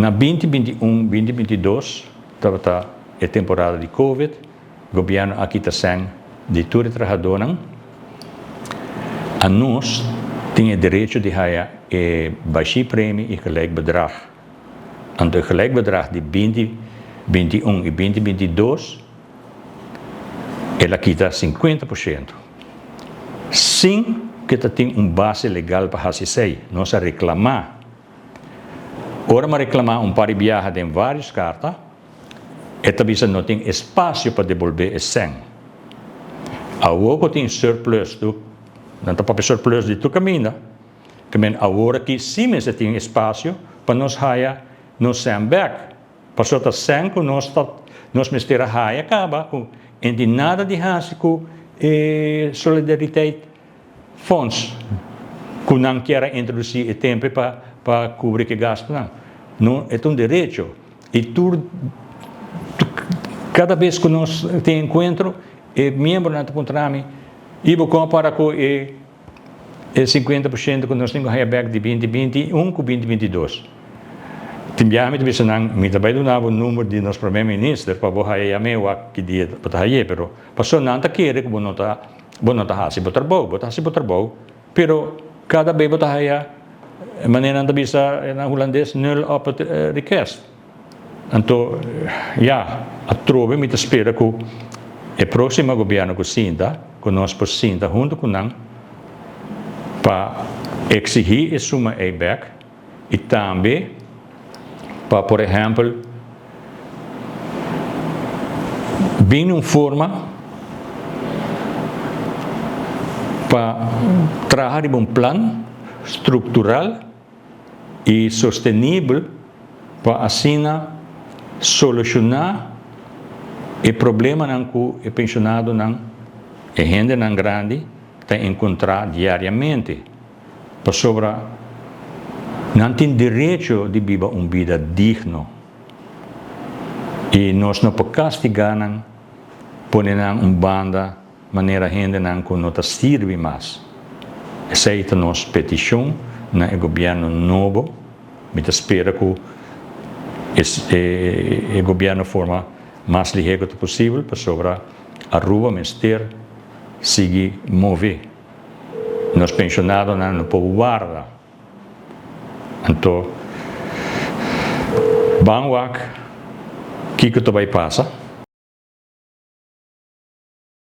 Na 2021, 2022 tabata e temporada di Covid, gobièrnu a kita sèn di tur e trahadónan. Anos tin e derecho di haya e bashí premi i gelijk bedrag. Anto e gelijk bedrag di 2021 i 2022 el a kita 50%. Sin ku ta tin un base legal pa hasi esei, nos a reklamá. Ora mi a reklamá un par di biaha den vários karta, e ta bisa no tin espasio pa debolbé e sèn. Awor ku tin surplus, nan ta papia surplus di tur kaminda, ke men awor aki sí mester tin espasio pa nos haya nos sèn bèk. Pasobra ta sèn ku nos ta nos mester a haya kaba ku e no tin nada di hasi ku e solidariteit fonds ku nan kier a introdusí e tempu pa pa kubri ku e gastunan. No, e ta un derecho i tur kada bes ku nos tin enkuentro e miembronan ta puntra mi, Ibo kon a para ku e e 50% ku nos tin ku haya bek di 2021 ku 2022? Tin biaha mi ta bisa nan, mi ta bai duna bo number di nos prome minister pa bo haya yam'é wak ki dia bo ta hay'é, pero pasobra nan ta kere ku bo no ta Bo no ta hasi bo trabou, bo ta hasi bo trabou, pero kada bes bo ta haya, manera nan ta bisa na hulandes, nul op het request. Anto, ya, atrobe mi ta spera ku e próksimo gobièrnu ku sinta, ku nos por sinta huntu ku nan pa eksihí e suma ei bèk i tambe pa, por ehèmpel, bini un forma pa traha riba un plan struktural i sostenibel pa asina solushoná e problemanan ku e penshonadonan, e hendenan grandi ta enkontrá diariamente. Pasobra nan tin derecho di biba un bida digno i nos no por kastigá nan, pone nan un banda manera hendenan ku no ta sirbi mas. Esei ta nos petishon na e gobièrnu nobo. Mi ta spera ku e gobièrnu forma mas lihé ku ta posibel pasobra Aruba mester sigui move. Nos pensionadonan no por warda. Anto ban wak kiko ta bai pasa.